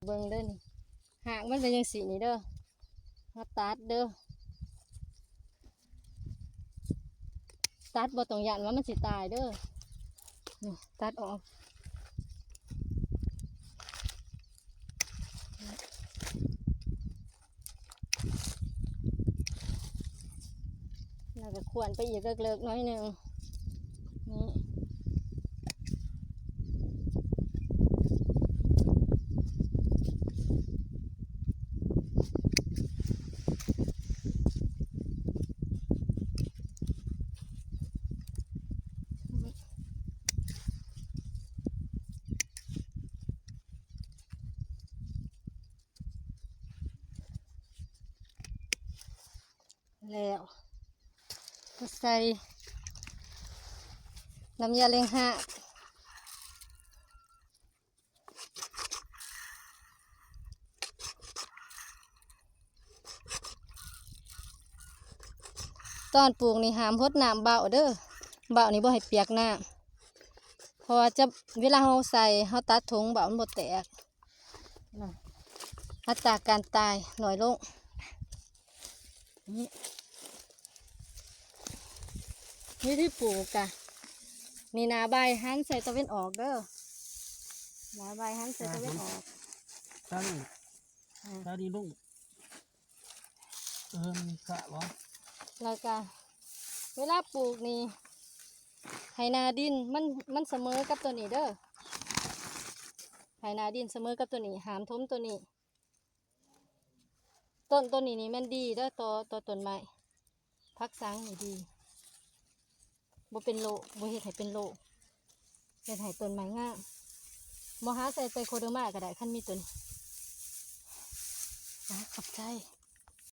ເບິ່ງເດີນີ້ ຮາກມັນເປັນຈັ່ງຊີ້ນີ້ເດີ ມາຕັດເດີ ຕັດບໍ່ຕ້ອງຢ້ານວ່າມັນຊິຕາຍເດີ ນີ້ ຕັດອອກ. ແລ້ວກໍຂວນໄປອີກເລິກໆໜ້ອຍໜຶ່ງ ນີ້ ແລ້ວກໍໃສ່ນ້ຳຢາເລັ່ງຮາກ ຕອນປູກນີ້ຫ້າມຫົດນ້ຳເບົ້າເດີ ເບົ້ານີ້ບໍ່ໃຫ້ປຽກນ້ຳ ເພາະວ່າຈະ ເວລາເຮົາໃສ່ ເຮົາຕັດຖົງ ເບົ້າມັນບໍ່ແຕກ. ອັດຕາການຕາຍໜ້ອຍລົງ ນີ້ ວິທີປູກກະ ນີ້ໜ້າບ່າຍຫັນໃສ່ຕາເວັນອອກເດີ ໜ້າບ່າຍຫັນໃສ່ຕາເວັນອອກ ຕານີ້ ອາ ຕານີ້ລົງ ເອີ ມັນກະບໍ່ ແລ້ວກະເວລາປູກນີ້ ໃຫ້ໜ້າດິນມັນ ມັນສະເໝີກັບຕົວນີ້ເດີ ໃຫ້ໜ້າດິນສະເໝີກັບຕົວນີ້ ຫ້າມຖົມຕົວນີ້ ຕົ້ນຕົວນີ້ນີ້ແມ່ນດີເດີ ຕໍ່ ຕໍ່ຕົ້ນໄມ້ ຜັກສັງນີ້ດີ ບໍ່ເປັນໂລກ ບໍ່ເຮັດໃຫ້ເປັນໂລກ ເຮັດໃຫ້ຕົ້ນໄມ້ງາມ ບໍ່ຫາໃສ່ໄຕໂຄເດີມາກໍໄດ້ ຄັນມີຕົວນີ້ ອາ ຂອບໃຈ.